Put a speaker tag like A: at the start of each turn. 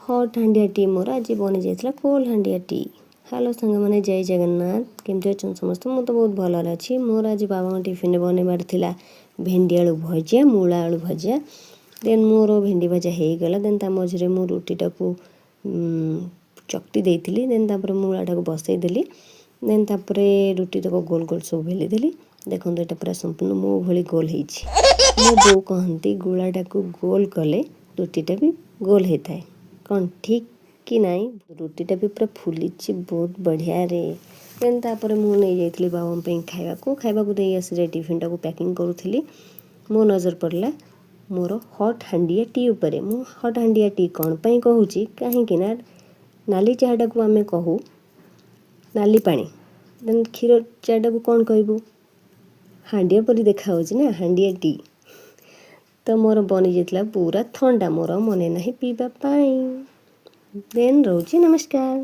A: Hot ହାଣ୍ଡିଆ ଟି ମୋର ଆଜି ବନିଯାଇଥିଲା, କୋଲ୍ଡ ହାଣ୍ଡିଆ ଟି। ହ୍ୟାଲୋ ସାଙ୍ଗମାନେ, ଜୟ ଜଗନ୍ନାଥ। କେମିତି ଅଛନ୍ତି ସମସ୍ତେ? ମୁଁ ତ ବହୁତ ଭଲରେ ଅଛି। ମୋର ଆଜି ବାବାଙ୍କ ଟିଫିନରେ ବନେଇବାର ଥିଲା ଭେଣ୍ଡି ଆଳୁ ଭଜା, ମୂଳା ଆଳୁ ଭଜା। ଦେନ୍ ମୋର ଭେଣ୍ଡି ଭଜା ହେଇଗଲା। ଦେନ୍ ତା ମଝିରେ ମୁଁ ରୁଟିଟାକୁ ଚକଟି ଦେଇଥିଲି। ଦେନ୍ ତାପରେ ମୂଳାଟାକୁ ବସେଇଦେଲି। ଦେନ୍ ତାପରେ ରୁଟିଟାକୁ ଗୋଲ ଗୋଲ ସବୁ ବେଲିଦେଲି। ଦେଖନ୍ତୁ, ଏଇଟା ପୁରା ସମ୍ପୂର୍ଣ୍ଣ ମୋ ଭଳି ଗୋଲ ହେଇଛି। ମୋ ବୋଉ କହନ୍ତି, ଗୁଳାଟାକୁ ଗୋଲ କଲେ ରୁଟିଟା ବି ଗୋଲ ହେଇଥାଏ। କ'ଣ ଠିକ୍ କି ନାହିଁ? ରୁଟିଟା ବି ପୁରା ଫୁଲିଛି ବହୁତ ବଢ଼ିଆରେ। ଦେନ୍ ତାପରେ ମୁଁ ନେଇଯାଇଥିଲି ବାବାଙ୍କ ପାଇଁ ଖାଇବାକୁ। ଖାଇବାକୁ ଦେଇ ଆସିଲେ ଟିଫିନ୍ଟାକୁ ପ୍ୟାକିଂ କରୁଥିଲି, ମୋ ନଜର ପଡ଼ିଲା ମୋର ହଟ୍ ହାଣ୍ଡିଆ ଟି ଉପରେ। ମୁଁ ହଟ୍ ହାଣ୍ଡିଆ ଟି କ'ଣ ପାଇଁ କହୁଛି? କାହିଁକି ନା ନାଲି ଚାହାଟାକୁ ଆମେ କହୁ ନାଲି ପାଣି। ଦେନ୍ କ୍ଷୀର ଚାଟାକୁ କ'ଣ କହିବୁ? ହାଣ୍ଡିଆ ପରି ଦେଖାହେଉଛି ନା, ହାଣ୍ଡିଆ ଟି। ତ ମୋର ବନିଯାଇଥିଲା ପୁରା ଥଣ୍ଡା, ମୋର ମନେ ନାହିଁ ପିଇବା ପାଇଁ। ଦେନ୍ ରହୁଛି, ନମସ୍କାର।